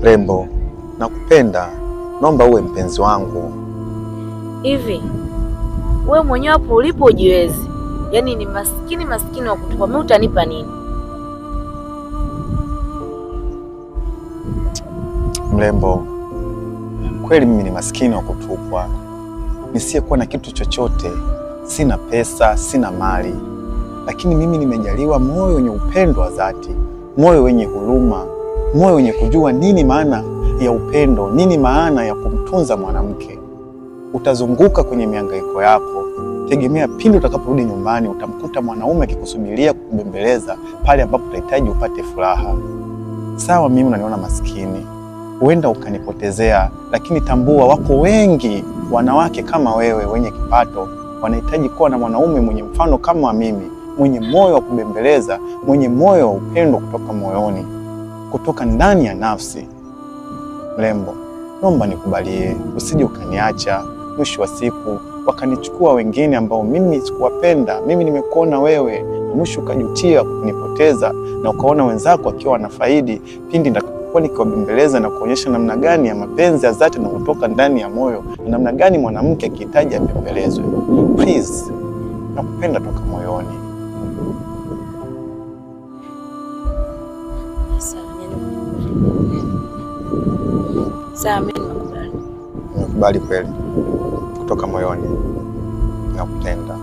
Rembo, nakupenda, naomba uwe mpenzi wangu. Hivi wewe mwenyewe hapo ulipo ujiwezi, yaani ni maskini maskini wa kutupa, mimi utanipa nini? Mrembo, kweli mimi ni maskini wa kutupwa, nisiyekuwa na kitu chochote, sina pesa, sina mali, lakini mimi nimejaliwa moyo wenye upendo wa dhati, moyo wenye huruma, moyo wenye kujua nini maana ya upendo, nini maana ya kumtunza mwanamke. Utazunguka kwenye mihangaiko yako, tegemea pindi utakaporudi nyumbani utamkuta mwanaume akikusubiria kukubembeleza pale ambapo utahitaji upate furaha. Sawa, mimi unaniona maskini, huenda ukanipotezea, lakini tambua wako wengi wanawake kama wewe wenye kipato wanahitaji kuwa na mwanaume mwenye mfano kama mimi, mwenye moyo wa kubembeleza, mwenye moyo wa upendo kutoka moyoni, kutoka ndani ya nafsi. Mrembo, naomba nikubalie, usije ukaniacha. Mwisho wa siku wakanichukua wengine ambao mimi sikuwapenda. Mimi nimekuona wewe, na mwisho ukajutia kunipoteza na ukaona wenzako wakiwa wanafaidi pindi nitakapokuwa nikiwabembeleza na kuonyesha namna gani ya mapenzi ya dhati na kutoka ndani ya moyo na namna gani mwanamke akihitaji abembelezwe. Please, nakupenda toka moyoni. Sawa, mimi nimekubali. Nimekubali kweli kutoka moyoni, nakupenda.